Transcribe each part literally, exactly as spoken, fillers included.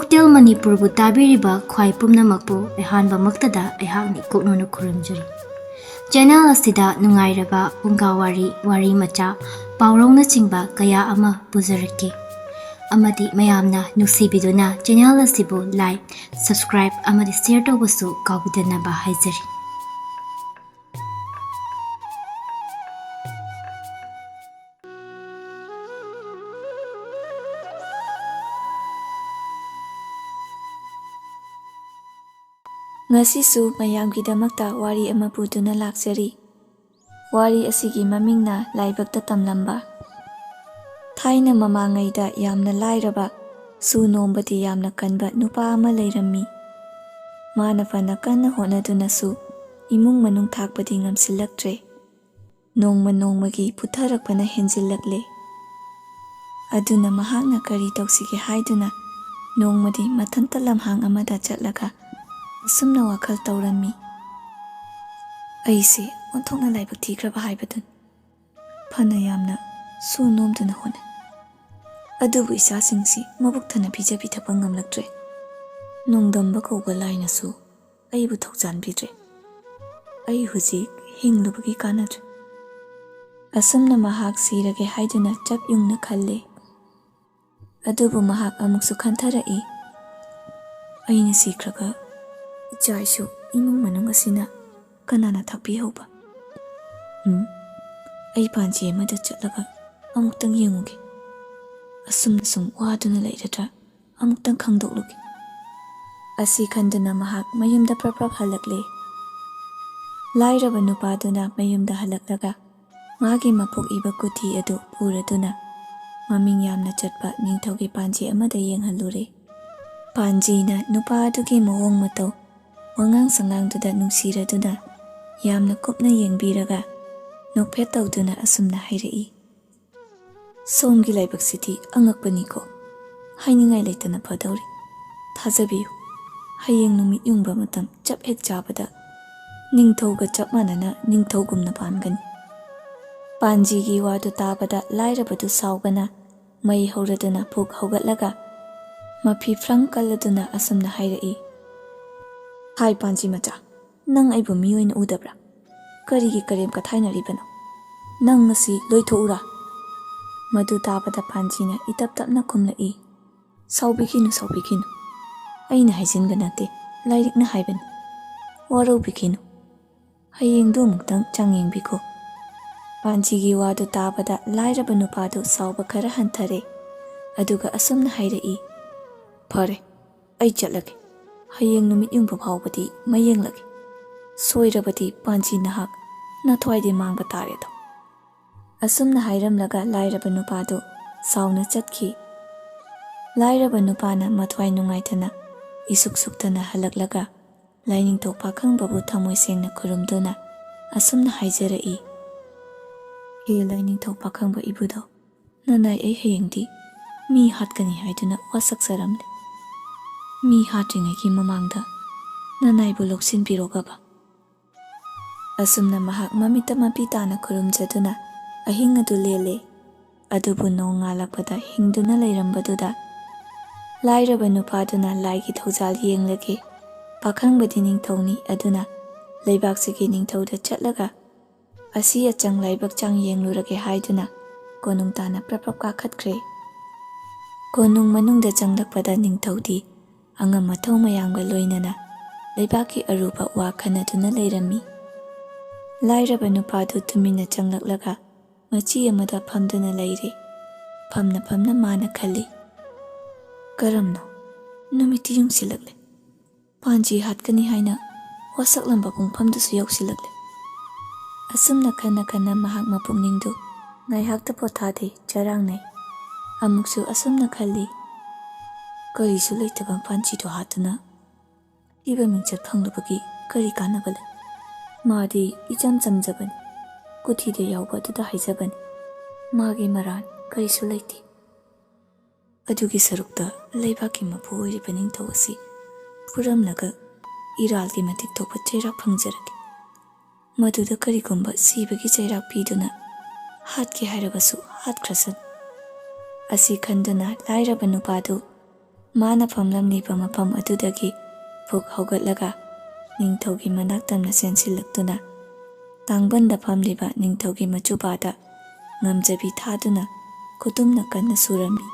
Hotel ꯃꯅꯤꯄꯨꯔꯕꯨ ꯇꯥꯕꯤꯔꯤꯕ ꯈ꯭ꯋꯥꯏ ꯄꯨꯝꯅꯃꯛꯄꯨ ꯑꯍꯥꯟꯕꯃꯛꯇꯗ ꯑꯩꯍꯥꯛꯅ ꯏꯀꯣꯛꯅꯅ ꯈꯨꯔꯨꯝꯖꯔꯤ꯫ ꯆꯦꯅꯦꯜ ꯑꯁꯤꯗ ꯅꯨꯡꯉꯥꯏꯔꯕ ꯐꯨꯡꯒꯥ ꯋꯥꯔꯤ, ꯋꯥꯔꯤ ꯃꯆꯥ, ꯄꯥꯎꯔꯧꯅꯆꯤꯡꯕ ꯀꯌꯥ ꯑꯃ ꯄꯨꯖꯔꯛꯀꯦ꯫ ꯑꯃꯗꯤ ꯃꯌꯥꯝꯅ ꯅꯨꯡꯁꯤꯕꯤꯗꯨꯅ ꯆꯦꯅꯦꯜ ꯑꯁꯤꯕꯨ like, subscribe ꯑꯃꯗꯤ share ꯇꯧꯕꯁꯨ ꯀꯥꯎꯕꯤꯗꯅꯕ ꯍꯥꯏꯖꯔꯤ꯫ ꯉꯁꯤꯁꯨ ꯃꯌꯥꯝꯒꯤꯗꯃꯛꯇ ꯋꯥꯔꯤ ꯑꯃ ꯄꯨꯗꯨꯅ ꯂꯥꯛꯆꯔꯤ꯫ ꯋꯥꯔꯤ ꯑꯁꯤꯒꯤ ꯃꯃꯤꯡꯅ ꯂꯥꯏꯕꯛꯇ ꯇꯝꯂꯝꯕ꯫ ꯊꯥꯏꯅ ꯃꯃꯥꯡꯉꯩꯗ ꯌꯥꯝꯅ ꯂꯥꯏꯔꯕ, ꯁꯨ ꯅꯣꯝꯕꯗꯤ ꯌꯥꯝꯅ ꯀꯟꯕ ꯅꯨꯄꯥ ꯑꯃ ꯂꯩꯔꯝꯃꯤ꯫ ꯃꯥꯅ ꯐꯅ ꯀꯟꯅ ꯍꯣꯠꯅꯗꯨꯅꯁꯨ ꯏꯃꯨꯡ ꯃꯅꯨꯡ ꯊꯥꯛꯄꯗꯤ ꯉꯝꯁꯤꯜꯂꯛꯇ꯭ꯔꯦ꯫ ꯅꯣꯡꯃ ꯅꯣꯡꯃꯒꯤ ꯄꯨꯊꯔꯛꯄꯅ ꯍꯦꯟꯖꯤꯜꯂꯛꯂꯦ꯫ ꯑꯗꯨꯅ ꯃꯍꯥꯛꯅ ꯀꯔꯤ ꯇꯧꯁꯤꯒꯦ ꯍꯥꯏꯗꯨꯅ ꯅꯣꯡꯃꯗꯤ ꯃꯊꯟꯇ ꯂꯝꯍꯥꯡ ꯑꯃꯗ ꯆꯠꯂꯒ ꯑꯁꯨꯝꯅ ꯋꯥꯈꯜ ꯇꯧꯔꯝꯃꯤ, "ꯑꯩꯁꯦ ꯑꯣꯟꯊꯣꯛꯅ ꯂꯥꯏꯕꯛ ꯊꯤꯈ꯭ꯔꯕ ꯍꯥꯏꯕꯗꯨꯅꯤ꯫ ꯐꯅ ꯌꯥꯝꯅ ꯁꯨ ꯅꯣꯝꯗꯨꯅ ꯍꯣꯠꯅꯩ, ꯑꯗꯨꯕꯨ ꯏꯆꯥꯁꯤꯡꯁꯤ ꯃꯕꯨꯛ ꯊꯟꯅ ꯄꯤꯖ ꯄꯤꯊꯛꯄ ꯉꯝꯂꯛꯇ꯭ꯔꯦ꯫ ꯅꯣꯡꯗꯝꯕ ꯀꯧꯕ ꯂꯥꯏꯅꯁꯨ ꯑꯩꯕꯨ ꯊꯧꯖꯥꯟꯕꯤꯗ꯭ꯔꯦ꯫ ꯑꯩ ꯍꯧꯖꯤꯛ ꯍꯤꯡꯂꯨꯕꯒꯤ ꯀꯥꯟꯅꯗ꯭ꯔꯦ꯫" ꯑꯁꯨꯝꯅ ꯃꯍꯥꯛ ꯁꯤꯔꯒꯦ ꯍꯥꯏꯗꯨꯅ ꯆꯞ ꯌꯨꯡꯅ ꯈꯜꯂꯦ꯫ ꯑꯗꯨꯕꯨ ꯃꯍꯥꯛ ꯑꯃꯨꯛꯁꯨ ꯈꯟꯊꯔꯛꯏ, "ꯑꯩꯅ ꯁꯤꯈ꯭ꯔꯒ ꯏꯆꯥ ꯏꯁꯨ, ꯏꯃꯨꯡ ꯃꯅꯨꯡ ꯑꯁꯤꯅ ꯀꯅꯥꯅ ꯊꯥꯛꯄꯤꯍꯧꯕ? ꯎꯝ, ꯑꯩ ꯄꯥꯟꯖꯤ ꯑꯃꯗ ꯆꯠꯂꯒ ꯑꯃꯨꯛꯇꯪ ꯌꯦꯡꯉꯨꯒꯦ꯫ ꯑꯁꯨꯝꯅ ꯁꯨꯝ ꯋꯥꯗꯨꯅ ꯂꯩꯔꯗ꯭ꯔꯥ? ꯑꯃꯨꯛꯇꯪ ꯈꯪꯗꯣꯛꯂꯨꯒꯦ꯫" ꯑꯁꯤ ꯈꯟꯗꯨꯅ ꯃꯍꯥꯛ ꯃꯌꯨꯝꯗ ꯄ꯭ꯔꯞ ꯄ꯭ꯔꯞ ꯍꯜꯂꯛꯂꯦ꯫ ꯂꯥꯏꯔꯕ ꯅꯨꯄꯥꯗꯨꯅ ꯃꯌꯨꯝꯗ ꯍꯜꯂꯛꯂꯒ ꯃꯥꯒꯤ ꯃꯄꯣꯛ ꯏꯕ ꯀꯨꯊꯤ ꯑꯗꯨ ꯄꯨꯔꯗꯨꯅ ꯃꯃꯤꯡ ꯌꯥꯝꯅ ꯆꯠꯄ ꯅꯤꯡꯊꯧꯒꯤ ꯄꯥꯟꯖꯤ ꯑꯃꯗ ꯌꯦꯡꯍꯜꯂꯨꯔꯦ꯫ ꯄꯥꯟꯖꯤꯅ ꯅꯨꯄꯥ ꯑꯗꯨꯒꯤ ꯃꯑꯣꯡ ꯃꯇꯧ, ꯋꯥꯉꯥꯡ ꯁꯉꯥꯡꯗꯨꯗ ꯅꯨꯡꯁꯤꯔꯗꯨꯅ ꯌꯥꯝꯅ ꯀꯨꯞꯅ ꯌꯦꯡꯕꯤꯔꯒ ꯅꯣꯛꯐꯦꯠ ꯇꯧꯗꯨꯅ ꯑꯁꯨꯝꯅ ꯍꯥꯏꯔꯛꯏ, "ꯁꯣꯝꯒꯤ ꯂꯥꯏꯕꯛꯁꯤꯗꯤ ꯑꯉꯛꯄꯅꯤꯀꯣ꯫ ꯍꯥꯏꯅꯤꯡꯉꯥꯏ ꯂꯩꯇꯅ ꯐꯗꯧꯔꯤ꯫ ꯊꯥꯖꯕꯤꯌꯨ, ꯍꯌꯦꯡ ꯅꯨꯃꯤꯠ ꯌꯨꯡꯕ ꯃꯇꯝ ꯆꯞ ꯍꯦꯛ ꯆꯥꯕꯗ ꯅꯤꯡꯊꯧꯒ ꯆꯞ ꯃꯥꯟꯅꯅ ꯅꯤꯡꯊꯧꯒꯨꯝꯅ ꯄꯥꯟꯒꯅꯤ꯫" ꯄꯥꯟꯖꯤꯒꯤ ꯋꯥꯗꯨ ꯇꯥꯕꯗ ꯂꯥꯏꯔꯕꯗꯨ ꯁꯥꯎꯕꯅ ꯃꯩ ꯍꯧꯔꯗꯨꯅ ꯄꯨꯛ ꯍꯧꯒꯠꯂꯒ ꯃꯐꯤ ꯐ꯭ꯔꯪ ꯀꯜꯂꯗꯨꯅ ꯑꯁꯨꯝꯅ ꯍꯥꯏꯔꯛꯏ, "ꯍꯥꯏ ꯄꯥꯟꯖꯤ ꯃꯆꯥ, ꯅꯪ ꯑꯩꯕꯨ ꯃꯤ ꯑꯣꯏꯅ ꯎꯗꯕ꯭ꯔꯥ? ꯀꯔꯤꯒꯤ ꯀꯔꯦꯝ ꯀꯊꯥꯏꯅꯔꯤꯕꯅꯣ? ꯅꯪ ꯉꯁꯤ ꯂꯣꯏꯊꯣꯛꯎꯔꯥ?" ꯃꯗꯨ ꯇꯥꯕꯗ ꯄꯥꯟꯖꯤꯅ ꯏꯇꯞ ꯇꯞꯅ ꯈꯨꯝꯂꯛꯏ, "ꯁꯥꯎꯕꯤꯈꯤꯅꯨ, ꯁꯥꯎꯕꯤꯈꯤꯅꯨ꯫ ꯑꯩꯅ ꯍꯥꯏꯖꯤꯟꯕ ꯅꯠꯇꯦ, ꯂꯥꯏꯔꯤꯛꯅ ꯍꯥꯏꯕꯅꯤ꯫ ꯋꯥꯔꯧꯕꯤꯈꯤꯅꯨ꯫ ꯍꯌꯦꯡꯗꯨ ꯑꯃꯨꯛꯇꯪ ꯆꯥꯡ ꯌꯦꯡꯕꯤꯈꯣ꯫" ꯄꯥꯟꯖꯤꯒꯤ ꯋꯥꯗꯨ ꯇꯥꯕꯗ ꯂꯥꯏꯔꯕ ꯅꯨꯄꯥꯗꯨ ꯁꯥꯎꯕ ꯈꯔ ꯍꯟꯊꯔꯦ꯫ ꯑꯗꯨꯒ ꯑꯁꯨꯝꯅ ꯍꯥꯏꯔꯛꯏ, "ꯐꯔꯦ, ꯑꯩ ꯆꯠꯂꯒꯦ꯫ ꯍꯌꯦꯡ ꯅꯨꯃꯤꯠ ꯌꯨꯡꯕ ꯐꯥꯎꯕꯗꯤ ꯃꯩ ꯌꯦꯡꯂꯒꯦ꯫ ꯁꯣꯏꯔꯕꯗꯤ ꯄꯥꯟꯖꯤ ꯅꯍꯥꯛ ꯅꯊ꯭ꯋꯥꯏꯗꯤ ꯃꯥꯡꯕ ꯇꯥꯔꯦꯗꯣ꯫" ꯑꯁꯨꯝꯅ ꯍꯥꯏꯔꯝꯂꯒ ꯂꯥꯏꯔꯕ ꯅꯨꯄꯥꯗꯨ ꯁꯥꯎꯅ ꯆꯠꯈꯤ꯫ ꯂꯥꯏꯔꯕ ꯅꯨꯄꯥꯅ ꯃꯊ꯭ꯋꯥꯏ ꯅꯨꯡꯉꯥꯏꯇꯅ ꯏꯁꯨꯛ ꯁꯨꯛꯇꯅ ꯍꯜꯂꯛꯂꯒ ꯂꯥꯏꯅꯤꯡꯊꯧ ꯄꯥꯈꯪꯕꯕꯨ ꯊꯃꯣꯏ ꯁꯦꯡꯅ ꯈꯨꯔꯨꯝꯗꯨꯅ ꯑꯁꯨꯝꯅ ꯍꯥꯏꯖꯔꯛꯏ, "ꯍꯦ ꯂꯥꯏꯅꯤꯡꯊꯧ ꯄꯥꯈꯪꯕ ꯏꯕꯨꯙꯧ, ꯅꯅꯥꯏ ꯑꯩ ꯍꯌꯦꯡꯗꯤ ꯃꯤ ꯍꯥꯠꯀꯅꯤ ꯍꯥꯏꯗꯨꯅ ꯋꯥꯁꯛꯆꯔꯝꯂꯦ꯫ ꯃꯤ ꯍꯥꯠꯇ꯭ꯔꯤꯉꯩꯒꯤ ꯃꯃꯥꯡꯗ ꯅꯅꯥꯏꯕꯨ ꯂꯧꯁꯤꯟꯕꯤꯔꯣꯒꯕ꯫" ꯑꯁꯨꯝꯅ ꯃꯍꯥꯛ ꯃꯃꯤꯠꯇ ꯃꯄꯤ ꯇꯥꯅ ꯈꯨꯔꯨꯝꯖꯗꯨꯅ ꯑꯍꯤꯡ ꯑꯗꯨ ꯂꯦꯜꯂꯦ꯫ ꯑꯗꯨꯕꯨ ꯅꯣꯡꯉꯥꯜꯂꯛꯄꯗ ꯍꯤꯡꯗꯨꯅ ꯂꯩꯔꯝꯕꯗꯨꯗ ꯂꯥꯏꯔꯕ ꯅꯨꯄꯥꯗꯨꯅ ꯂꯥꯏꯒꯤ ꯊꯧꯖꯥꯜ ꯌꯦꯡꯂꯒꯦ, ꯄꯥꯈꯪꯕꯗꯤ ꯅꯤꯡꯊꯧꯅꯤ, ꯑꯗꯨꯅ ꯂꯩꯕꯥꯛꯁꯤꯒꯤ ꯅꯤꯡꯊꯧꯗ ꯆꯠꯂꯒ ꯑꯁꯤ ꯑꯆꯪ ꯂꯥꯏꯕꯛ ꯆꯥꯡ ꯌꯦꯡꯂꯨꯔꯒꯦ ꯍꯥꯏꯗꯨꯅ ꯀꯣꯅꯨꯡ ꯇꯥꯟꯅ ꯄ꯭ꯔꯞ ꯄ꯭ꯔꯞ ꯀꯥꯈꯠꯈ꯭ꯔꯦ꯫ ꯀꯣꯅꯨꯡ ꯃꯅꯨꯡꯗ ꯆꯪꯂꯛꯄꯗ ꯅꯤꯡꯊꯧꯗꯤ ꯑꯉꯝ ꯑꯊꯧ ꯃꯌꯥꯝꯒ ꯂꯣꯏꯅꯅ ꯂꯩꯕꯥꯛꯀꯤ ꯑꯔꯨꯕ ꯋꯥ ꯈꯟꯅꯗꯨꯅ ꯂꯩꯔꯝꯃꯤ꯫ ꯂꯥꯏꯔꯕ ꯅꯨꯄꯥꯗꯨ ꯇꯨꯃꯤꯟꯅ ꯆꯪꯂꯛꯂꯒ ꯃꯆꯤ ꯑꯃꯗ ꯐꯝꯗꯨꯅ ꯂꯩꯔꯦ꯫ ꯐꯝꯅ ꯐꯝꯅ ꯃꯥꯅ ꯈꯜꯂꯤ, "ꯀꯔꯝꯅꯣ? ꯅꯨꯃꯤꯠꯇꯤ ꯌꯨꯡꯁꯤꯜꯂꯛꯂꯦ꯫ ꯄꯥꯟꯖꯤ ꯍꯥꯠꯀꯅꯤ ꯍꯥꯏꯅ ꯋꯥꯁꯛꯂꯝꯕ ꯄꯨꯡꯐꯝꯗꯨꯁꯨ ꯌꯧꯁꯤꯜꯂꯛꯂꯦ꯫" ꯑꯁꯨꯝꯅ ꯈꯟꯅ ꯈꯟꯅ ꯃꯍꯥꯛ ꯃꯄꯨꯛꯅꯤꯡꯗꯨ ꯉꯥꯏꯍꯥꯛꯇ ꯄꯣꯊꯥꯗꯦ, ꯆꯔꯥꯡꯅꯩ꯫ ꯑꯃꯨꯛꯁꯨ ꯑꯁꯨꯝꯅ ꯈꯜꯂꯤ, "ꯀꯔꯤꯁꯨ ꯂꯩꯇꯕ ꯄꯥꯟꯖꯤꯗꯨ ꯍꯥꯠꯇꯨꯅ ꯊꯤꯕ ꯃꯤꯡꯆꯠ ꯐꯪꯂꯨꯕꯒꯤ ꯀꯔꯤ ꯀꯥꯟꯅꯕ ꯂꯩ? ꯃꯥꯗꯤ ꯏꯆꯝ ꯆꯝꯖꯕꯅꯤ, ꯀꯨꯊꯤꯗ ꯌꯥꯎꯕ ꯑꯗꯨꯗ ꯍꯥꯏꯖꯕꯅꯤ꯫ ꯃꯥꯒꯤ ꯃꯔꯥꯟ ꯀꯔꯤꯁꯨ ꯂꯩꯇꯦ꯫" ꯑꯗꯨꯒꯤ ꯁꯔꯨꯛꯇ ꯂꯩꯕꯥꯛꯀꯤ ꯃꯄꯨ ꯑꯣꯏꯔꯤꯕ ꯅꯤꯡꯊꯧ ꯑꯁꯤ ꯐꯨꯔꯝꯂꯒ ꯏꯔꯥꯜꯒꯤ ꯃꯇꯤꯛ ꯊꯣꯛꯄ ꯆꯩꯔꯥꯛ ꯐꯪꯖꯔꯒꯦ꯫ ꯃꯗꯨꯗ ꯀꯔꯤꯒꯨꯝꯕ ꯁꯤꯕꯒꯤ ꯆꯩꯔꯥꯛ ꯄꯤꯗꯨꯅ ꯍꯥꯠꯀꯦ ꯍꯥꯏꯔꯕꯁꯨ ꯍꯥꯠꯈ꯭ꯔꯁꯅꯨ꯫ ꯑꯁꯤ ꯈꯟꯗꯨꯅ ꯂꯥꯏꯔꯕ ꯅꯨꯄꯥꯗꯨ ꯃꯥꯅ ꯐꯝꯂꯝꯂꯤꯕ ꯃꯐꯝ ꯑꯗꯨꯗꯒꯤ ꯐꯨꯛ ꯍꯧꯒꯠꯂꯒ ꯅꯤꯡꯊꯧꯒꯤ ꯃꯅꯥꯛ ꯇꯝꯅ ꯆꯦꯟꯁꯤꯜꯂꯛꯇꯨꯅ ꯇꯥꯡꯕꯟꯗ ꯐꯝꯂꯤꯕ ꯅꯤꯡꯊꯧꯒꯤ ꯃꯆꯨꯄꯥꯗ ꯉꯝꯖꯕꯤ ꯊꯥꯗꯨꯅ ꯈꯨꯇꯨꯝꯅ ꯀꯟꯅ ꯁꯨꯔꯝꯃꯤ꯫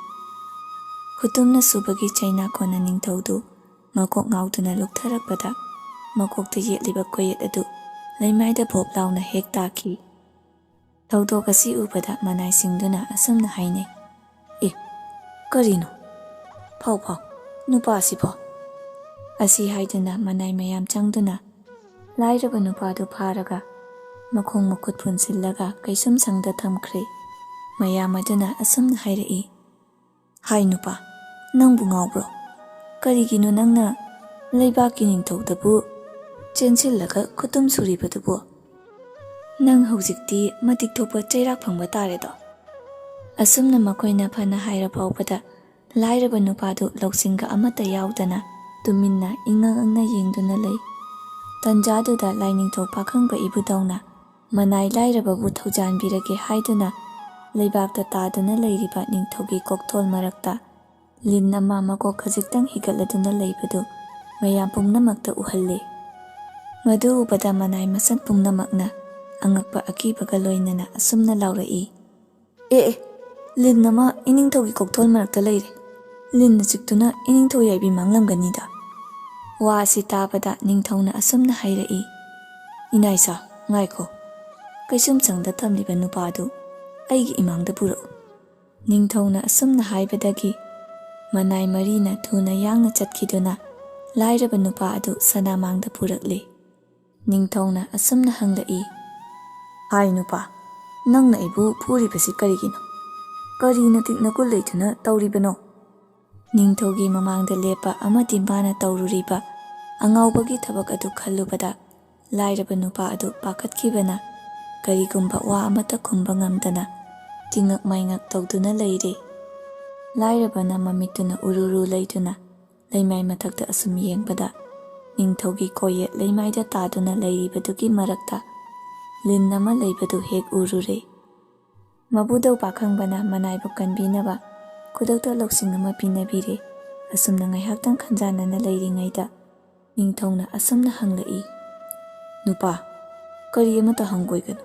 ꯈꯨꯇꯨꯝꯅ ꯁꯨꯕꯒꯤ ꯆꯩꯅꯥꯀꯣꯟꯅ ꯅꯤꯡꯊꯧꯗꯨ ꯃꯀꯣꯛ ꯉꯥꯎꯗꯨꯅ ꯂꯨꯞꯊꯔꯛꯄꯗ ꯃꯀꯣꯛꯇ ꯌꯦꯠꯂꯤꯕ ꯀꯣꯌꯦꯠ ꯑꯗꯨ ꯂꯩꯃꯥꯏꯗ ꯚꯣꯞ ꯂꯥꯎꯅ ꯍꯦꯛ ꯇꯥꯈꯤ꯫ ꯊꯧꯗꯣꯛ ꯑꯁꯤ ꯎꯕꯗ ꯃꯅꯥꯏꯁꯤꯡꯗꯨꯅ ꯑꯁꯨꯝꯅ ꯍꯥꯏꯅꯩ, "ꯑꯦ, ꯀꯔꯤꯅꯣ? ꯐꯥꯎ ꯐꯥꯎ, ꯅꯨꯄꯥꯁꯤꯐꯥꯎ!" ꯑꯁꯤ ꯍꯥꯏꯗꯨꯅ ꯃꯅꯥꯏ ꯃꯌꯥꯝ ꯆꯪꯗꯨꯅ ꯂꯥꯏꯔꯕ ꯅꯨꯄꯥꯗꯨ ꯐꯥꯔꯒ ꯃꯈꯣꯡ ꯃꯈꯨꯠ ꯄꯨꯟꯁꯤꯜꯂꯒ ꯀꯩꯁꯨꯝ ꯁꯪꯗ ꯊꯝꯈ꯭ꯔꯦ꯫ ꯃꯌꯥꯝ ꯑꯗꯨꯅ ꯑꯁꯨꯝꯅ ꯍꯥꯏꯔꯛꯏ, "ꯍꯥꯏ ꯅꯨꯄꯥ, ꯅꯪꯕꯨ ꯉꯥꯎꯕ꯭ꯔꯣ? ꯀꯔꯤꯒꯤꯅꯣ ꯅꯪꯅ ꯂꯩꯕꯥꯛꯀꯤ ꯅꯤꯡꯊꯧꯗꯕꯨ ꯆꯦꯟꯁꯤꯜꯂꯒ ꯈꯨꯇꯨꯝ ꯁꯨꯔꯤꯕꯗꯨꯕꯨ? ꯅꯪ ꯍꯧꯖꯤꯛꯇꯤ ꯃꯇꯤꯛ ꯊꯣꯛꯄ ꯆꯩꯔꯥꯛ ꯐꯪꯕ ꯇꯥꯔꯦꯗꯣ!" ꯑꯁꯨꯝꯅ ꯃꯈꯣꯏꯅ ꯐꯅ ꯍꯥꯏꯔ ꯐꯥꯎꯕꯗ ꯂꯥꯏꯔꯕ ꯅꯨꯄꯥꯗꯨ ꯂꯧꯁꯤꯡꯒ ꯑꯃꯠꯇ ꯌꯥꯎꯗꯅ ꯇꯨꯃꯤꯟꯅ ꯏꯉꯛ ꯉꯛꯅ ꯌꯦꯡꯗꯨꯅ ꯂꯩ꯫ ꯇꯟꯖꯥꯗꯨꯗ ꯂꯥꯏꯅꯤꯡꯊꯧ ꯄꯥꯈꯪꯕ ꯏꯕꯨꯙꯧꯅ ꯃꯅꯥꯏ ꯂꯥꯏꯔꯕꯕꯨ ꯊꯧꯖꯥꯟꯕꯤꯔꯒꯦ ꯍꯥꯏꯗꯨꯅ ꯂꯩꯕꯥꯛꯇ ꯇꯥꯗꯨꯅ ꯂꯩꯔꯤꯕ ꯅꯤꯡꯊꯧꯒꯤ ꯀꯣꯛꯊꯣꯜ ꯃꯔꯛꯇ ꯂꯤꯟ ꯑꯃ ꯃꯀꯣꯛ ꯈꯖꯤꯛꯇꯪ ꯍꯤꯒꯠꯂꯗꯨꯅ ꯂꯩꯕꯗꯨ ꯃꯌꯥꯝ ꯄꯨꯝꯅꯃꯛꯇ ꯎꯍꯜꯂꯦ꯫ ꯃꯗꯨ ꯎꯕꯗ ꯃꯅꯥꯏ ꯃꯁꯛ ꯄꯨꯝꯅꯃꯛꯅ ꯑꯉꯛꯄ ꯑꯀꯤꯕꯒ ꯂꯣꯏꯅꯅ ꯑꯁꯨꯝꯅ ꯂꯥꯎꯔꯛꯏ, "ꯑꯦ ꯑꯦ, ꯂꯤꯟ ꯑꯃ ꯏꯅꯤꯡꯊꯧꯒꯤ ꯀꯣꯛꯊꯣꯜ ꯃꯔꯛꯇ ꯂꯩꯔꯦ꯫ ꯂꯤꯟꯅ ꯆꯤꯛꯇꯨꯅ ꯏꯅꯤꯡꯊꯧ ꯌꯥꯏꯕꯤ ꯃꯥꯡꯂꯝꯒꯅꯤꯗ!" ꯋꯥ ꯑꯁꯤ ꯇꯥꯕꯗ ꯅꯤꯡꯊꯧꯅ ꯑꯁꯨꯝꯅ ꯍꯥꯏꯔꯛꯏ, "ꯏꯅꯥꯏꯁꯥ, ꯉꯥꯏꯈꯣ, ꯀꯩꯁꯨꯝꯁꯪꯗ ꯊꯝꯂꯤꯕ ꯅꯨꯄꯥꯗꯨ ꯑꯩꯒꯤ ꯏꯃꯥꯡꯗ ꯄꯨꯔꯛꯎ!" ꯅꯤꯡꯊꯧꯅ ꯑꯁꯨꯝꯅ ꯍꯥꯏꯕꯗꯒꯤ ꯃꯅꯥꯏ ꯃꯔꯤꯅ ꯊꯨꯅ ꯌꯥꯡꯅ ꯆꯠꯈꯤꯗꯨꯅ ꯂꯥꯏꯔꯕ ꯅꯨꯄꯥ ꯑꯗꯨ ꯁꯅꯥꯃꯥꯡꯗ ꯄꯨꯔꯛꯂꯦ꯫ ꯅꯤꯡꯊꯧꯅ ꯑꯁꯨꯝꯅ ꯍꯪꯂꯛꯏ, "ꯍꯥꯏ ꯅꯨꯄꯥ, ꯅꯪꯅ ꯑꯩꯕꯨ ꯐꯨꯔꯤꯕꯁꯤ ꯀꯔꯤꯒꯤꯅꯣ? ꯀꯔꯤ ꯅꯇꯤꯛ ꯅꯒꯨꯟ ꯂꯩꯗꯨꯅ ꯇꯧꯔꯤꯕꯅꯣ?" ꯅꯤꯡꯊꯧꯒꯤ ꯃꯃꯥꯡꯗ ꯂꯦꯞꯄ ꯑꯃꯗꯤ ꯃꯥꯅ ꯇꯧꯔꯨꯔꯤꯕ ꯑꯉꯥꯎꯕꯒꯤ ꯊꯕꯛ ꯑꯗꯨ ꯈꯜꯂꯨꯕꯗ ꯂꯥꯏꯔꯕ ꯅꯨꯄꯥ ꯑꯗꯨ ꯄꯥꯈꯠꯈꯤꯕꯅ ꯀꯔꯤꯒꯨꯝꯕ ꯋꯥ ꯑꯃꯠꯇ ꯈꯨꯝꯕ ꯉꯝꯗꯅ ꯇꯤꯉꯛ ꯃꯥꯏꯉꯛ ꯇꯧꯗꯨꯅ ꯂꯩꯔꯦ꯫ ꯂꯥꯏꯔꯕꯅ ꯃꯃꯤꯠꯇꯨꯅ ꯎꯔꯨꯔꯨ ꯂꯩꯗꯨꯅ ꯂꯩꯃꯥꯏ ꯃꯊꯛꯇ ꯑꯁꯨꯝ ꯌꯦꯡꯕꯗ ꯅꯤꯡꯊꯧꯒꯤ ꯀꯣꯌꯦꯠ ꯂꯩꯃꯥꯏꯗ ꯇꯥꯗꯨꯅ ꯂꯩꯔꯤꯕꯗꯨꯒꯤ ꯃꯔꯛꯇ ꯂꯤꯟ ꯑꯃ ꯂꯩꯕꯗꯨ ꯍꯦꯛ ꯎꯔꯨꯔꯦ꯫ ꯃꯕꯨꯙꯧ ꯄꯥꯈꯪꯕꯅ ꯃꯅꯥꯏꯕꯨ ꯀꯟꯕꯤꯅꯕ ꯈꯨꯗꯛꯇ ꯂꯧꯁꯤꯡ ꯑꯃ ꯄꯤꯅꯕꯤꯔꯦ꯫ ꯑꯁꯨꯝꯅ ꯉꯥꯏꯍꯥꯛꯇꯪ ꯈꯟꯖꯥꯟꯅꯅ ꯂꯩꯔꯤꯉꯩꯗ ꯅꯤꯡꯊꯧꯅ ꯑꯁꯨꯝꯅ ꯍꯪꯂꯛꯏ, "ꯅꯨꯄꯥ, ꯀꯔꯤ ꯑꯃꯠꯇ ꯍꯪꯒꯣꯏꯒꯅꯨ꯫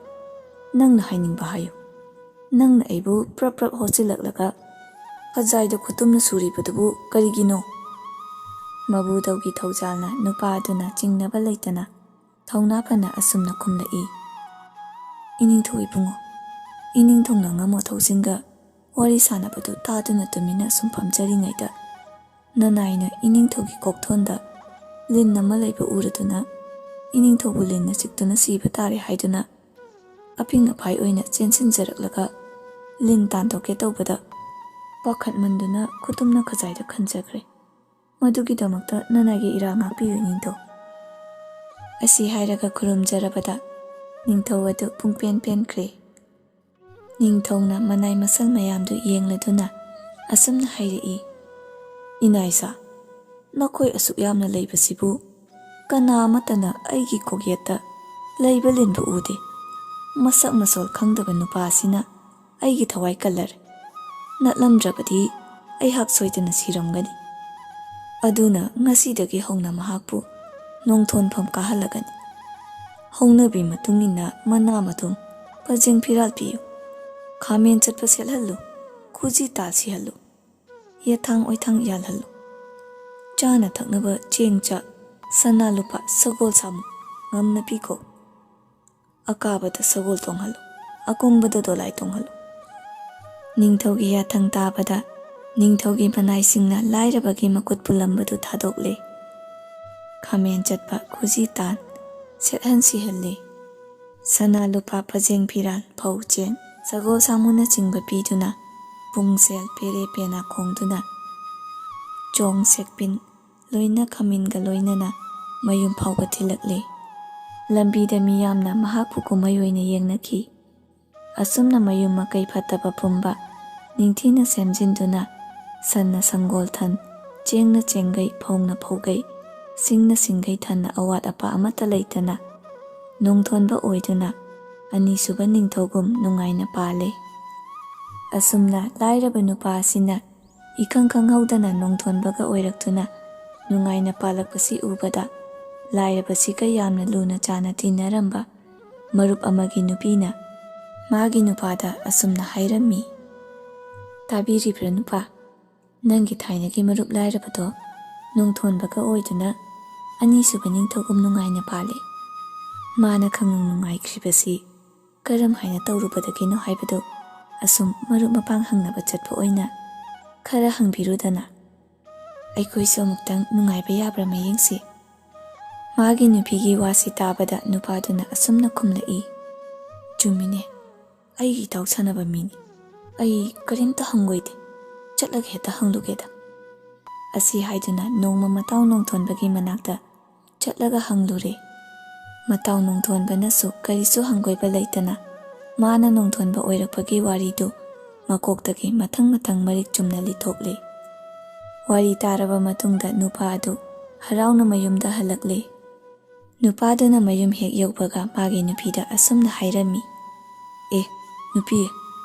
ꯅꯪꯅ ꯍꯥꯏꯅꯤꯡꯕ ꯍꯥꯏꯌꯨ꯫ ꯅꯪꯅ ꯑꯩꯕꯨ ꯄ꯭ꯔꯞ ꯄ꯭ꯔꯞ ꯍꯣꯠꯆꯤꯜꯂꯛꯂꯒ ꯈꯖꯥꯏꯗ ꯈꯨꯇꯨꯝꯅ ꯁꯨꯔꯤꯕꯗꯨꯕꯨ ꯀꯔꯤꯒꯤꯅꯣ?" ꯃꯕꯨꯗꯧꯒꯤ ꯊꯧꯖꯥꯜꯅ ꯅꯨꯄꯥ ꯑꯗꯨꯅ ꯆꯤꯡꯅꯕ ꯂꯩꯇꯅ ꯊꯧꯅꯥ ꯐꯅ ꯑꯁꯨꯝꯅ ꯈꯨꯝꯂꯛꯏ, "ꯏꯅꯤꯡꯊꯧ ꯏꯕꯨꯡꯉꯣ, ꯏꯅꯤꯡꯊꯧꯅ ꯉꯝꯃꯣ ꯊꯧꯁꯤꯡꯒ ꯋꯥꯔꯤ ꯁꯥꯟꯅꯕꯗꯨ ꯇꯥꯗꯨꯅ ꯇꯨꯃꯤꯟꯅ ꯑꯁꯨꯝ ꯐꯝꯖꯔꯤꯉꯩꯗ, ꯅꯅꯥꯏꯅ ꯏꯅꯤꯡꯊꯧꯒꯤ ꯀꯣꯛꯊꯣꯟꯗ ꯂꯤꯟ ꯑꯃ ꯂꯩꯕ ꯎꯔꯗꯨꯅ, ꯏꯅꯤꯡꯊꯧꯕꯨ ꯂꯤꯟꯅ ꯆꯤꯛꯇꯨꯅ ꯁꯤꯕ ꯇꯥꯔꯦ ꯍꯥꯏꯗꯨꯅ, ꯑꯄꯤꯡ ꯑꯄꯥꯏ ꯑꯣꯏꯅ ꯆꯦꯟꯁꯤꯟꯖꯔꯛꯂꯒ ꯂꯤꯟ ꯇꯥꯟꯊꯣꯛꯀꯦ ꯇꯧꯕꯗ ꯄꯥꯈꯠꯃꯟꯗꯨꯅ ꯈꯨꯇꯨꯝꯅ ꯈꯖꯥꯏꯗ ꯈꯟꯖꯈ꯭ꯔꯦ꯫ ꯃꯗꯨꯒꯤꯗꯃꯛꯇ ꯅꯅꯥꯏꯒꯤ ꯏꯔꯥꯜ ꯉꯥꯛꯄꯤꯌꯨ ꯏꯅꯤꯡꯊꯧ꯫" ꯑꯁꯤ ꯍꯥꯏꯔꯒ ꯈꯨꯔꯨꯝꯖꯔꯕꯗ ꯅꯤꯡꯊꯧ ꯑꯗꯨ ꯄꯨꯡꯄꯦꯟ ꯄꯦꯟꯈ꯭ꯔꯦ꯫ ꯅꯤꯡꯊꯧꯅ ꯃꯅꯥꯏ ꯃꯁꯜ ꯃꯌꯥꯝꯗꯨ ꯌꯦꯡꯂꯗꯨꯅ ꯑꯁꯨꯝꯅ ꯍꯥꯏꯔꯛꯏ, "ꯏꯅꯥꯏꯁꯥ, ꯅꯈꯣꯏ ꯑꯁꯨꯛ ꯌꯥꯝꯅ ꯂꯩꯕꯁꯤꯕꯨ ꯀꯅꯥ ꯑꯃꯠꯇꯅ ꯑꯩꯒꯤ ꯀꯣꯛꯌꯦꯠꯇ ꯂꯩꯕ ꯂꯤꯟꯕꯨ ꯎꯗꯦ꯫ ꯃꯁꯛ ꯃꯁꯣꯜ ꯈꯪꯗꯕ ꯅꯨꯄꯥ ꯑꯁꯤꯅ ꯑꯩꯒꯤ ꯊꯋꯥꯏ ꯀꯜꯂꯔꯦ꯫ ꯅꯠꯂꯝꯗ꯭ꯔꯕꯗꯤ ꯑꯩꯍꯥꯛ ꯁꯣꯏꯗꯅ ꯁꯤꯔꯝꯒꯅꯤ꯫ ꯑꯗꯨꯅ ꯉꯁꯤꯗꯒꯤ ꯍꯧꯅ ꯃꯍꯥꯛꯄꯨ ꯅꯣꯡꯊꯣꯟꯐꯝ ꯀꯥꯍꯜꯂꯒꯅꯤ꯫ ꯍꯧꯅꯕꯤ ꯃꯇꯨꯡ ꯏꯟꯅ ꯃꯅꯥ ꯃꯊꯨꯝ, ꯄꯖꯦꯡ ꯐꯤꯔꯥꯜ ꯄꯤꯌꯨ꯫ ꯈꯥꯃꯦꯟ ꯆꯠꯄ ꯁꯦꯠꯍꯜꯂꯨ, ꯈꯨꯖꯤ ꯇꯥꯜ ꯁꯤꯍꯜꯂꯨ, ꯌꯦꯊꯥꯡ ꯑꯣꯏꯊꯥꯡ ꯌꯥꯜꯍꯜꯂꯨ꯫ ꯆꯥꯅ ꯊꯛꯅꯕ ꯆꯦꯡ ꯆꯥꯛ, ꯁꯅꯥ ꯂꯨꯄꯥ, ꯁꯒꯣꯜ ꯁꯥꯃꯨ ꯉꯝꯅ ꯄꯤꯈꯣ꯫ ꯑꯀꯥꯕꯗ ꯁꯒꯣꯜ ꯇꯣꯡꯍꯜꯂꯨ, ꯑꯀꯨꯝꯕꯗ ꯗꯣꯂꯥꯏ ꯇꯣꯡꯍꯜꯂꯨ꯫" ꯅꯤꯡꯊꯧꯒꯤ ꯌꯥꯊꯪ ꯇꯥꯕꯗ ꯅꯤꯡꯊꯧꯒꯤ ꯃꯅꯥꯏꯁꯤꯡꯅ ꯂꯥꯏꯔꯕꯒꯤ ꯃꯈꯨꯠ ꯄꯨꯜꯂꯝꯕꯗꯨ ꯊꯥꯗꯣꯛꯂꯦ꯫ ꯈꯥꯃꯦꯟ ꯆꯠꯄ, ꯈꯨꯖꯤ ꯇꯥꯟ ꯁꯦꯠꯍꯟ ꯁꯤꯍꯜꯂꯦ꯫ ꯁꯅꯥ ꯂꯨꯄꯥ, ꯄꯖꯦꯡ ꯐꯤꯔꯥꯜ, ꯐꯧ ꯆꯦꯡ, ꯁꯒꯣꯜ ꯁꯥꯃꯨꯅꯆꯤꯡꯕ ꯄꯤꯗꯨꯅ ꯄꯨꯡꯁꯦꯜ ꯄꯦꯔꯦ ꯄꯦꯅꯥ ꯈꯣꯡꯗꯨꯅ ꯆꯣꯡ ꯁꯦꯛꯄꯤꯟ ꯂꯣꯏꯅ ꯈꯥꯃꯦꯟꯒ ꯂꯣꯏꯅꯅ ꯃꯌꯨꯝ ꯐꯥꯎꯕ ꯊꯤꯜꯂꯛꯂꯦ꯫ ꯂꯝꯕꯤꯗ ꯃꯤꯌꯥꯝꯅ ꯃꯍꯥꯛꯄꯨ ꯀꯨꯝꯍꯩ ꯑꯣꯏꯅ ꯌꯦꯡꯅꯈꯤ꯫ ꯑꯁꯨꯝꯅ ꯃꯌꯨꯝ ꯃꯀꯩ ꯐꯠꯇꯕ ꯄꯨꯝꯕ ꯅꯤꯡꯊꯤꯅ ꯁꯦꯝꯖꯤꯟꯗꯨꯅ ꯁꯟꯅ ꯁꯪꯒꯣꯜ ꯊꯟ, ꯆꯦꯡꯅ ꯆꯦꯡꯒꯩ, ꯐꯧꯅ ꯐꯧꯒꯩ, ꯁꯤꯡꯅ ꯁꯤꯡꯒꯩ ꯊꯟꯅ ꯑꯋꯥꯠ ꯑꯄꯥ ꯑꯃꯠꯇ ꯂꯩꯇꯅ ꯅꯨꯡꯊꯣꯟꯕ ꯑꯣꯏꯗꯨꯅ ꯑꯅꯤꯁꯨꯕ ꯅꯤꯡꯊꯧꯒꯨꯝ ꯅꯨꯡꯉꯥꯏꯅ ꯄꯥꯜꯂꯦ꯫ ꯑꯁꯨꯝꯅ ꯂꯥꯏꯔꯕ ꯅꯨꯄꯥ ꯑꯁꯤꯅ ꯏꯈꯪ ꯈꯪꯍꯧꯗꯅ ꯅꯣꯡꯊꯣꯟꯕꯒ ꯑꯣꯏꯔꯛꯇꯨꯅ ꯅꯨꯡꯉꯥꯏꯅ ꯄꯥꯜꯂꯛꯄꯁꯤ ꯎꯕꯗ, ꯂꯥꯏꯔꯕꯁꯤꯒ ꯌꯥꯝꯅ ꯂꯨꯅ ꯆꯥꯟꯅ ꯇꯤꯟꯅꯔꯝꯕ ꯃꯔꯨꯞ ꯑꯃꯒꯤ ꯅꯨꯄꯤꯅ ꯃꯥꯒꯤ ꯅꯨꯄꯥꯗ ꯑꯁꯨꯝꯅ ꯍꯥꯏꯔꯝꯃꯤ, "ꯇꯥꯕꯤꯔꯤꯕ꯭ꯔꯥ ꯅꯨꯄꯥ? ꯅꯪꯒꯤ ꯊꯥꯏꯅꯒꯤ ꯃꯔꯨꯞ ꯂꯥꯏꯔꯕꯗꯣ ꯅꯣꯡꯊꯣꯟꯕꯒ ꯑꯣꯏꯗꯨꯅ ꯑꯅꯤꯁꯨꯕ ꯅꯤꯡꯊꯧꯒꯨꯝ ꯅꯨꯡꯉꯥꯏꯅ ꯄꯥꯜꯂꯦ꯫ ꯃꯥꯅ ꯈꯪꯅꯨꯡ ꯅꯨꯡꯉꯥꯏꯈ꯭ꯔꯤꯕꯁꯤ ꯀꯔꯝ ꯍꯥꯏꯅ ꯇꯧꯔꯨꯕꯗꯒꯤꯅꯣ ꯍꯥꯏꯕꯗꯨ ꯑꯁꯨꯝ ꯃꯔꯨꯞ ꯃꯄꯥꯡ ꯍꯪꯅꯕ ꯆꯠꯄ ꯑꯣꯏꯅ ꯈꯔ ꯍꯪꯕꯤꯔꯨꯗꯅ꯫ ꯑꯩꯈꯣꯏꯁꯨ ꯑꯃꯨꯛꯇꯪ ꯅꯨꯡꯉꯥꯏꯕ ꯌꯥꯕ꯭ꯔꯥ ꯃꯌꯦꯡꯁꯤ?" ꯃꯥꯒꯤ ꯅꯨꯄꯤꯒꯤ ꯋꯥꯁꯤ ꯇꯥꯕꯗ ꯅꯨꯄꯥꯗꯨꯅ ꯑꯁꯨꯝꯅ ꯈꯨꯝꯂꯛꯏ, "ꯆꯨꯝꯃꯤꯅꯦ, ꯑꯩꯒꯤ ꯏꯇꯥꯎ ꯁꯥꯟꯅꯕ ꯃꯤꯅꯤ꯫ ꯑꯩ ꯀꯔꯤꯝꯇ ꯍꯪꯒꯣꯏꯗꯦ, ꯆꯠꯂꯒ ꯍꯦꯛꯇ ꯍꯪꯂꯨꯒꯦꯗ"꯫ ꯑꯁꯤ ꯍꯥꯏꯗꯨꯅ ꯅꯣꯡꯃ ꯃꯇꯥꯎ ꯅꯣꯡꯊꯣꯟꯕꯒꯤ ꯃꯅꯥꯛꯇ ꯆꯠꯂꯒ ꯍꯪꯂꯨꯔꯦ꯫ ꯃꯇꯥꯎ ꯅꯣꯡꯊꯣꯟꯕꯅꯁꯨ ꯀꯔꯤꯁꯨ ꯍꯪꯒꯣꯏꯕ ꯂꯩꯇꯅ ꯃꯥꯅ ꯅꯣꯡꯊꯣꯟꯕ ꯑꯣꯏꯔꯛꯄꯒꯤ ꯋꯥꯔꯤꯗꯨ ꯃꯀꯣꯛꯇꯒꯤ ꯃꯊꯪ ꯃꯊꯪ ꯃꯔꯤꯛ ꯆꯨꯝꯅ ꯂꯤꯊꯣꯛꯂꯦ꯫ ꯋꯥꯔꯤ ꯇꯥꯔꯕ ꯃꯇꯨꯡꯗ ꯅꯨꯄꯥ ꯑꯗꯨ ꯍꯔꯥꯎꯅ ꯃꯌꯨꯝꯗ ꯍꯜꯂꯛꯂꯦ꯫ ꯅꯨꯄꯥꯗꯨꯅ ꯃꯌꯨꯝ ꯍꯦꯛ ꯌꯧꯕꯒ ꯃꯥꯒꯤ ꯅꯨꯄꯤꯗ ꯑꯁꯨꯝꯅ ꯍꯥꯏꯔꯝꯃꯤ, "ꯑꯦ, ꯅꯨꯄꯤ,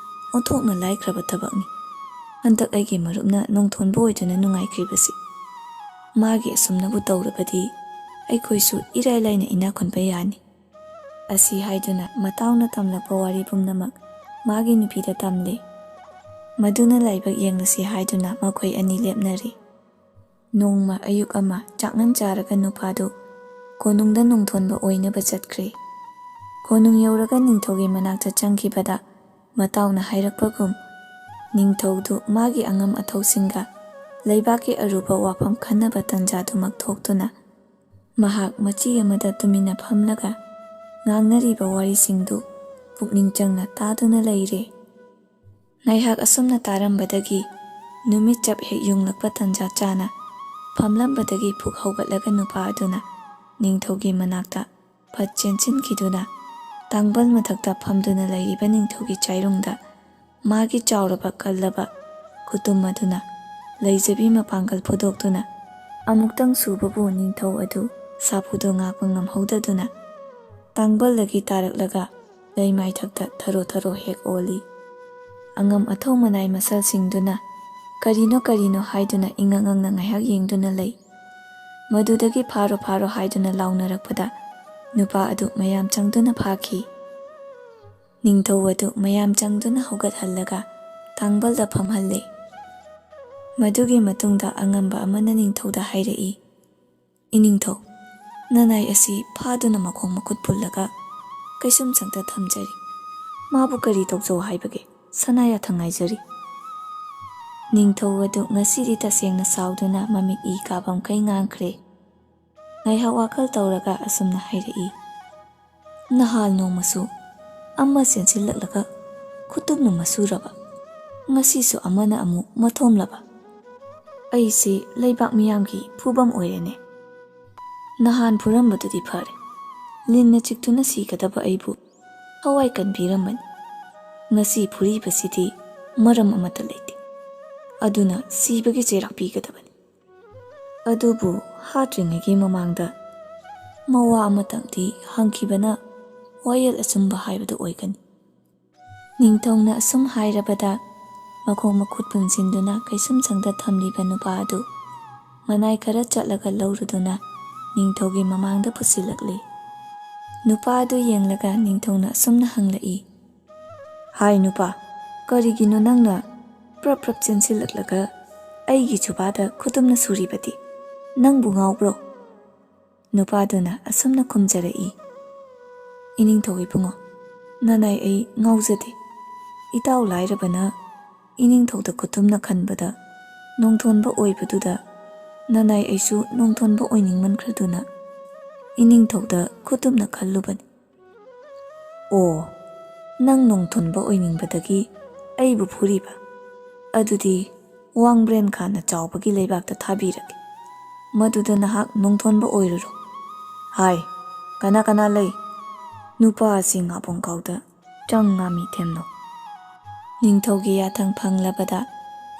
ꯑꯣꯟꯊꯣꯛꯅ ꯂꯥꯏꯈ꯭ꯔꯕ ꯊꯕꯛꯅꯤ꯫ ꯍꯟꯗꯛ ꯑꯩꯒꯤ ꯃꯔꯨꯞꯅ ꯅꯣꯡꯊꯣꯟꯕ ꯑꯣꯏꯗꯨꯅ ꯅꯨꯡꯉꯥꯏꯈ꯭ꯔꯤꯕꯁꯤ꯫ ꯃꯥꯒꯤ ꯑꯁꯨꯝꯅꯕꯨ ꯇꯧꯔꯕꯗꯤ ꯑꯩꯈꯣꯏꯁꯨ ꯏꯔꯥꯏ ꯂꯥꯏꯅ ꯏꯅꯥꯛ ꯈꯨꯟꯕ ꯌꯥꯅꯤ"꯫ ꯑꯁꯤ ꯍꯥꯏꯗꯨꯅ ꯃꯇꯥꯎꯅ ꯇꯝꯂꯛꯄ ꯋꯥꯔꯤ ꯄꯨꯝꯅꯃꯛ ꯃꯥꯒꯤ ꯅꯨꯄꯤꯗ ꯇꯝꯂꯦ꯫ ꯃꯗꯨꯅ ꯂꯥꯏꯕꯛ ꯌꯦꯡꯂꯁꯤ ꯍꯥꯏꯗꯨꯅ ꯃꯈꯣꯏ ꯑꯅꯤ ꯂꯦꯞꯅꯔꯦ꯫ ꯅꯣꯡꯃ ꯑꯌꯨꯛ ꯑꯃ ꯆꯥꯛꯉꯟ ꯆꯥꯔꯒ ꯅꯨꯄꯥꯗꯨ ꯀꯣꯅꯨꯡꯗ ꯅꯣꯡꯊꯣꯟꯕ ꯑꯣꯏꯅꯕ ꯆꯠꯈ꯭ꯔꯦ꯫ ꯀꯣꯅꯨꯡ ꯌꯧꯔꯒ ꯅꯤꯡꯊꯧꯒꯤ ꯃꯅꯥꯛꯇ ꯆꯪꯈꯤꯕꯗ ꯃꯇꯥꯎꯅ ꯍꯥꯏꯔꯛꯄꯒꯨꯝ, ꯅꯤꯡꯊꯧꯗꯨ ꯃꯥꯒꯤ ꯑꯉꯝ ꯑꯊꯧꯁꯤꯡꯒ ꯂꯩꯕꯥꯛꯀꯤ ꯑꯔꯨꯕ ꯋꯥꯐꯝ ꯈꯟꯅꯕ ꯇꯟꯖꯥꯗꯨꯃꯛ ꯊꯣꯛꯇꯨꯅ ꯃꯍꯥꯛ ꯃꯆꯤ ꯑꯃꯗ ꯇꯨꯃꯤꯟꯅ ꯐꯝꯂꯒ ꯉꯥꯡꯅꯔꯤꯕ ꯋꯥꯔꯤꯁꯤꯡꯗꯨ ꯄꯨꯛꯅꯤꯡ ꯆꯪꯅ ꯇꯥꯗꯨꯅ ꯂꯩꯔꯦ꯫ ꯉꯥꯏꯍꯥꯛ ꯑꯁꯨꯝꯅ ꯇꯥꯔꯝꯕꯗꯒꯤ ꯅꯨꯃꯤꯠ ꯆꯞ ꯍꯦꯛ ꯌꯨꯡꯂꯛꯄ ꯇꯟꯖꯥ ꯆꯥꯅ ꯐꯝꯂꯝꯕꯗꯒꯤ ꯐꯨꯛ ꯍꯧꯒꯠꯂꯒ ꯅꯨꯄꯥ ꯑꯗꯨꯅ ꯅꯤꯡꯊꯧꯒꯤ ꯃꯅꯥꯛꯇ ꯐꯠ ꯆꯦꯟꯁꯤꯟꯈꯤꯗꯨꯅ ꯇꯥꯡꯕꯜ ꯃꯊꯛꯇ ꯐꯝꯗꯨꯅ ꯂꯩꯔꯤꯕ ꯅꯤꯡꯊꯧꯒꯤ ꯆꯥꯏꯔꯨꯡꯗ ꯃꯥꯒꯤ ꯆꯥꯎꯔꯕ ꯀꯜꯂꯕ ꯈꯨꯇꯨꯝ ꯑꯗꯨꯅ ꯂꯩꯖꯕꯤ ꯃꯄꯥꯡꯒꯜ ꯐꯨꯗꯣꯛꯇꯨꯅ ꯑꯃꯨꯛꯇꯪ ꯁꯨꯕꯕꯨ ꯅꯤꯡꯊꯧ ꯑꯗꯨ ꯁꯥꯐꯨꯗꯣ ꯉꯥꯛꯄ ꯉꯝꯍꯧꯗꯗꯨꯅ ꯇꯥꯡꯕꯜꯗꯒꯤ ꯇꯥꯔꯛꯂꯒ ꯂꯩꯃꯥꯏꯊꯛꯇ ꯊꯔꯣ ꯊꯔꯣ ꯍꯦꯛ ꯑꯣꯜꯂꯤ꯫ ꯑꯉꯝ ꯑꯊꯧ ꯃꯅꯥꯏ ꯃꯁꯜꯁꯤꯡꯗꯨꯅ ꯀꯔꯤꯅꯣ ꯀꯔꯤꯅꯣ ꯍꯥꯏꯗꯨꯅ ꯏꯉꯛ ꯉꯛꯅ ꯉꯥꯏꯍꯥꯛ ꯌꯦꯡꯗꯨꯅ ꯂꯩ꯫ ꯃꯗꯨꯗꯒꯤ ꯐꯥꯔꯣ ꯐꯥꯔꯣ ꯍꯥꯏꯗꯨꯅ ꯂꯥꯎꯅꯔꯛꯄꯗ ꯅꯨꯄꯥ ꯑꯗꯨ ꯃꯌꯥꯝ ꯆꯪꯗꯨꯅ ꯐꯥꯈꯤ꯫ ꯅꯤꯡꯊꯧ ꯑꯗꯨ ꯃꯌꯥꯝ ꯆꯪꯗꯨꯅ ꯍꯧꯒꯠꯍꯜꯂꯒ ꯇꯥꯡꯕꯜꯗ ꯐꯝꯍꯜꯂꯦ꯫ ꯃꯗꯨꯒꯤ ꯃꯇꯨꯡꯗ ꯑꯉꯝꯕ ꯑꯃꯅ ꯅꯤꯡꯊꯧꯗ ꯍꯥꯏꯔꯛꯏ, "ꯏꯅꯤꯡꯊꯧ, ꯅꯅꯥꯏ ꯑꯁꯤ ꯐꯥꯗꯨꯅ ꯃꯈꯣꯡ ꯃꯈꯨꯠ ꯄꯨꯜꯂꯒ ꯀꯩꯁꯨꯝꯁꯪꯗ ꯊꯝꯖꯔꯤ꯫ ꯃꯥꯕꯨ ꯀꯔꯤ ꯇꯧꯖꯧ ꯍꯥꯏꯕꯒꯦ? ꯁꯅꯥ ꯌꯥꯊꯪ ꯉꯥꯏꯖꯔꯤ꯫" ꯅꯤꯡꯊꯧ ꯑꯗꯨ ꯉꯁꯤꯗꯤ ꯇꯁꯦꯡꯅ ꯁꯥꯎꯗꯨꯅ ꯃꯃꯤꯠ ꯏ ꯀꯥꯕꯝꯈꯩ ꯉꯥꯡꯈ꯭ꯔꯦ꯫ ꯉꯥꯏꯍꯥꯛ ꯋꯥꯈꯜ ꯇꯧꯔꯒ ꯑꯁꯨꯝꯅ ꯍꯥꯏꯔꯛꯏ, "ꯅꯍꯥꯟ ꯅꯣꯡꯃꯁꯨ ꯑꯃ ꯆꯦꯟꯁꯤꯜꯂꯛꯂꯒ ꯈꯨꯇꯨꯝꯅ ꯃꯁꯨꯔꯕ, ꯉꯁꯤꯁꯨ ꯑꯃꯅ ꯑꯃꯨꯛ ꯃꯊꯣꯝꯂꯕ꯫ ꯑꯩꯁꯦ ꯂꯩꯕꯥꯛ ꯃꯤꯌꯥꯝꯒꯤ ꯐꯨꯕꯝ ꯑꯣꯏꯔꯦꯅꯦ꯫ ꯅꯍꯥꯟ ꯐꯨꯔꯝꯕꯗꯨꯗꯤ ꯐꯔꯦ, ꯂꯤꯟꯅ ꯆꯤꯛꯇꯨꯅ ꯁꯤꯒꯗꯕ ꯑꯩꯕꯨ ꯊꯋꯥꯏ ꯀꯟꯕꯤꯔꯝꯕꯅꯤ꯫ ꯉꯁꯤ ꯐꯨꯔꯤꯕꯁꯤꯗꯤ ꯃꯔꯝ ꯑꯃꯠꯇ ꯂꯩꯇꯦ꯫ ꯑꯗꯨꯅ ꯁꯤꯕꯒꯤ ꯆꯩꯔꯥꯛ ꯄꯤꯒꯗꯕꯅꯤ꯫ ꯑꯗꯨꯕꯨ ꯍꯥꯠꯇ꯭ꯔꯤꯉꯩꯒꯤ ꯃꯃꯥꯡꯗ ꯃꯋꯥ ꯑꯃꯇꯪꯗꯤ ꯍꯪꯈꯤꯕꯅ ꯋꯥꯌꯦꯜ ꯑꯆꯨꯝꯕ ꯍꯥꯏꯕꯗꯨ ꯑꯣꯏꯒꯅꯤ꯫" ꯅꯤꯡꯊꯧꯅ ꯑꯁꯨꯝ ꯍꯥꯏꯔꯕꯗ ꯃꯈꯣꯡ ꯃꯈꯨꯠ ꯄꯨꯟꯁꯤꯟꯗꯨꯅ ꯀꯩꯁꯨꯝꯁꯪꯗ ꯊꯝꯂꯤꯕ ꯅꯨꯄꯥ ꯑꯗꯨ ꯃꯅꯥꯏ ꯈꯔ ꯆꯠꯂꯒ ꯂꯧꯔꯨꯗꯨꯅ ꯅꯤꯡꯊꯧꯒꯤ ꯃꯃꯥꯡꯗ ꯄꯨꯁꯤꯜꯂꯛꯂꯤ꯫ ꯅꯨꯄꯥ ꯑꯗꯨ ꯌꯦꯡꯂꯒ ꯅꯤꯡꯊꯧꯅ ꯑꯁꯨꯝꯅ ꯍꯪꯂꯛꯏ, "ꯍꯥꯏ ꯅꯨꯄꯥ, ꯀꯔꯤꯒꯤꯅꯣ ꯅꯪꯅ ꯄ꯭ꯔꯞ ꯄ꯭ꯔꯞ ꯆꯦꯟꯁꯤꯜꯂꯛꯂꯒ ꯑꯩꯒꯤ ꯆꯨꯕꯥꯗ ꯈꯨꯇꯨꯝꯅ ꯁꯨꯔꯤꯕꯗꯤ? ꯅꯪꯕꯨ ꯉꯥꯎꯕ꯭ꯔꯣ?" ꯅꯨꯄꯥꯗꯨꯅ ꯑꯁꯨꯝꯅ ꯈꯨꯝꯖꯔꯛꯏ, "ꯏꯅꯤꯡꯊꯧ ꯏꯕꯨꯡꯉꯣ, ꯅꯅꯥꯏ ꯑꯩ ꯉꯥꯎꯖꯗꯦ꯫ ꯏꯇꯥꯎ ꯂꯥꯏꯔꯕꯅ ꯏꯅꯤꯡꯊꯧꯗ ꯈꯨꯇꯨꯝꯅ ꯈꯟꯕꯗ ꯅꯣꯡꯊꯣꯟꯕ ꯑꯣꯏꯕꯗꯨꯗ ꯅꯅꯥꯏ ꯑꯩꯁꯨ ꯅꯣꯡꯊꯣꯟꯕ ꯑꯣꯏꯅꯤꯡꯃꯟꯈ꯭ꯔꯗꯨꯅ ꯏꯅꯤꯡꯊꯧꯗ ꯈꯨꯇꯨꯝꯅ ꯈꯜꯂꯨꯕꯅꯤ꯫" "ꯑꯣ, ꯅꯪ ꯅꯣꯡꯊꯣꯟꯕ ꯑꯣꯏꯅꯤꯡꯕꯗꯒꯤ ꯑꯩꯕꯨ ꯐꯨꯔꯤꯕ? ꯑꯗꯨꯗꯤ ꯋꯥꯡꯕ꯭ꯔꯦꯟ ꯈꯥꯅ ꯆꯥꯎꯕꯒꯤ ꯂꯩꯕꯥꯛꯇ ꯊꯥꯕꯤꯔꯒꯦ꯫ ꯃꯗꯨꯗ ꯅꯍꯥꯛ ꯅꯣꯡꯊꯣꯟꯕ ꯑꯣꯏꯔꯨꯔꯣ꯫ ꯍꯥꯏ, ꯀꯅꯥ ꯀꯅꯥ ꯂꯩ? ꯅꯨꯄꯥ ꯑꯁꯤ ꯉꯥꯕꯣꯡꯈꯥꯎꯗ ꯆꯪ ꯉꯥꯃꯤ ꯊꯦꯝꯂꯣ꯫" ꯅꯤꯡꯊꯧꯒꯤ ꯌꯥꯊꯪ ꯐꯪꯂꯕꯗ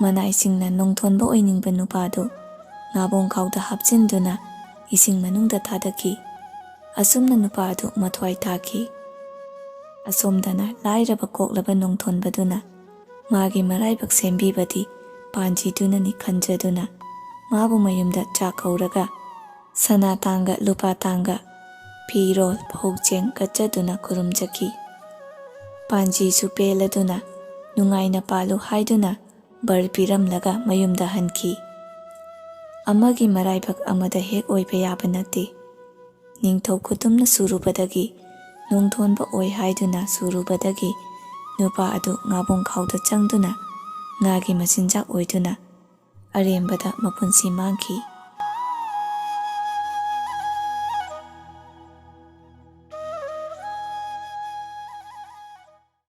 ꯃꯅꯥꯏꯁꯤꯡꯅ ꯅꯣꯡꯊꯣꯟꯕ ꯑꯣꯏꯅꯤꯡꯕ ꯅꯨꯄꯥꯗꯨ ꯉꯥꯕꯣꯡꯈꯥꯎꯗ ꯍꯥꯞꯆꯤꯟꯗꯨꯅ ꯏꯁꯤꯡ ꯃꯅꯨꯡꯗ ꯊꯥꯗꯈꯤ꯫ ꯑꯁꯨꯝꯅ ꯅꯨꯄꯥ ꯑꯗꯨ ꯃꯊ꯭ꯋꯥꯏ ꯊꯥꯈꯤ꯫ ꯑꯁꯣꯝꯗꯅ ꯂꯥꯏꯔꯕ ꯀꯣꯛꯂꯕ ꯅꯣꯡꯊꯣꯟꯕꯗꯨꯅ ꯃꯥꯒꯤ ꯃꯔꯥꯏꯕꯛ ꯁꯦꯝꯕꯤꯕꯗꯤ ꯄꯥꯟꯖꯤꯗꯨꯅꯅꯤ ꯈꯟꯖꯗꯨꯅ ꯃꯥꯕꯨ ꯃꯌꯨꯝꯗ ꯆꯥꯛ ꯀꯧꯔꯒ ꯁꯅꯥ ꯇꯥꯡꯒ ꯂꯨꯄꯥ ꯇꯥꯡꯒ ꯐꯤꯔꯣꯜ ꯐꯧ ꯆꯦꯡ ꯀꯠꯆꯗꯨꯅ ꯈꯨꯔꯨꯝꯖꯈꯤ꯫ ꯄꯥꯟꯖꯤꯁꯨ ꯄꯦꯜꯂꯗꯨꯅ ꯅꯨꯡꯉꯥꯏꯅ ꯄꯥꯜꯂꯨ ꯍꯥꯏꯗꯨꯅ ꯕꯔ ꯄꯤꯔꯝꯂꯒ ꯃꯌꯨꯝꯗ ꯍꯟꯈꯤ꯫ ꯑꯃꯒꯤ ꯃꯔꯥꯏꯕꯛ ꯑꯃꯗ ꯍꯦꯛ ꯑꯣꯏꯕ ꯌꯥꯕ ꯅꯠꯇꯦ꯫ ꯅꯤꯡꯊꯧ ꯈꯨꯇꯨꯝꯅ ꯁꯨꯔꯨꯕꯗꯒꯤ ꯅꯣꯡꯊꯣꯟꯕ ꯑꯣꯏ ꯍꯥꯏꯗꯨꯅ ꯁꯨꯔꯨꯕꯗꯒꯤ ꯅꯨꯄꯥ ꯑꯗꯨ ꯉꯥꯕꯣꯡ ꯈꯥꯎꯗ ꯆꯪꯗꯨꯅ ꯉꯥꯒꯤ ꯃꯆꯤꯟꯖꯥꯛ ꯑꯣꯏꯗꯨꯅ ꯑꯔꯦꯝꯕꯗ ꯃꯄꯨꯟꯁꯤ ꯃꯥꯡꯈꯤ꯫